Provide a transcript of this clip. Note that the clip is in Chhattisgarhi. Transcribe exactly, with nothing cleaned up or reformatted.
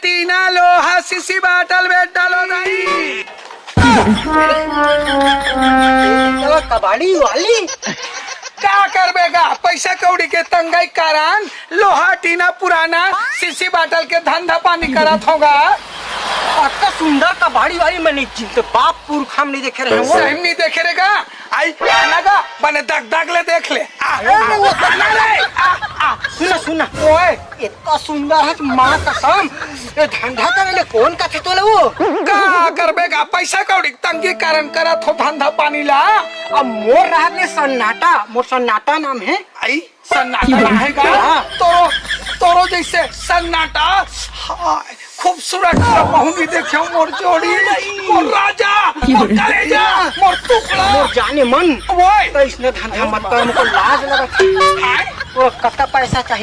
टीना लोहा सीसी बाटल बेच डालो दाई। चलो कबाड़ी वाली। का करबे गा, पैसा कौड़ी के तंगई कारण लोहा टीना पुराना सीसी बाटल के धंधा पानी करत होगा। अतका सुंदर कबाड़ी वाली मैंने जिंदे बाप पुरखा में नहीं देखे रहे हो। सही में नहीं देखे रे गा। आई आना गा, बने दग दग ले देख ले। आ, अरे वो आ, ले, आ, आ। सुना सुना। ओए। इतना सुंदर है कि माँ कसम, ये धंधा करे ले कौन कथे तोले वो? का करबे गा, पैसा कौड़ी के तंगी कारण करत हो धंधा पानी ला। अब मोर रहत ले सन्नाटा, मोर सन्नाटा नाम है। आई सन्नाटा ना है गा? हाँ। तोरो, तोरो जैसे सन्नाटा। हाय, खूबसूरत सा पहुनी देखे मोर जोड़ी, मोर राजा, मोर कलेजा, मोर टुकड़ा। मोर जाने मन। ओए। तो इसने धंधा मत कर, हमको लाज लगत है। आय? वो कत्ता पैसा चाहिए?